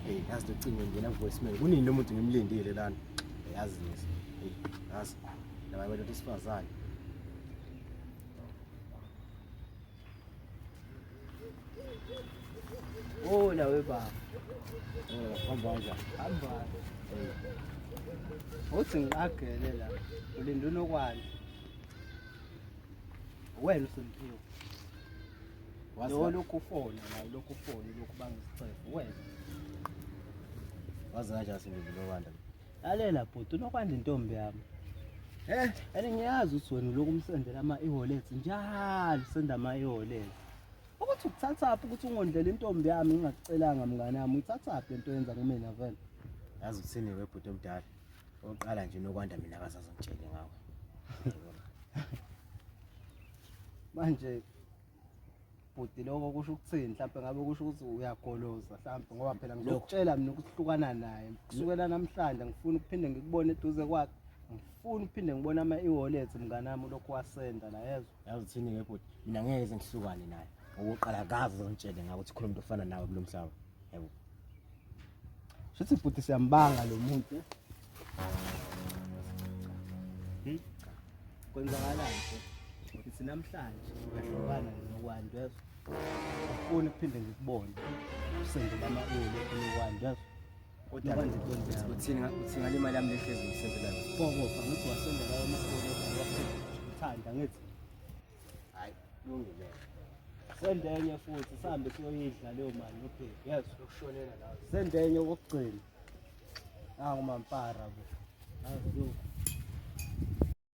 Hey, yazi locingo ngena voicemail. Kunini lo muntu ngimlindile lana. Yazi nje. Hey, yazi. Laba bantu besifazane. Oh la we baba. Eh, hamba kanjani? Hamba. Uthi ngiqagele la. Ulinda unokwani. Wena uSimphiwe. Lo lokhu ufona la lokhu ufona lokhu bangisicefo wena. Wazi kanjani sindile Nokwanda? Lalela bhuti uNokwanda intombi yami. Eh, And ngiyazi ukuthi wena ulokhu umsendela ama-e-wallets njalo usenda ama-e-wallets. Ukuthi ukuthathaphi ukuthi ungondlela intombi yami ngingakucelanga mngane wami uyithathaphi lento yenza kumina vele. Yazi uthini webhuti omdala? Oqala nje Nokwanda mina akazaze ngitshele ngawe. Manje bhuti lokho kusho ukuthini mhlawumbe ngabe kusho ukuthi uyagoloza mhlawumbe ngoba phela ngizokutshela mina ukuhlukana naye kusukela namhlanje ngifuna ukuphinde ngikubone eduze kwakhe ngifuna ukuphinde ngibone ama-e-wallet mngane wami ulokhu wasenda la yezwa. Yazi uthini ke bhuti? Mina ngeke ngize ngihlukane naye. Okokuqala akaze ngitshele ngawe ukuthi khona umuntu ofana nawe kulo mhlaba. Yebo. Shuthi bhuti siyambanga lo muntu. Kwenzakalani nje? Ngithi namhlanje uyahlukana nokwanda yezwa. Ufuna ukuphinde ngikubone. Usendela ama-e-wallet nokwanda yezwa. Kodwa Nokwanda intombi yami. uthini uthini ngale mali yami lehlezi ngisenzelayo? Pokofa ngithi wasendela ama-e-wallet wakuthanda ngithi. Hayi, kulungile. Sendenye futhi sihambe siyoyidla leyo mali noBheki yezwa. Lokushonela la. Sendenye okokugcina. Nangu mampara bo. Azi lokhu.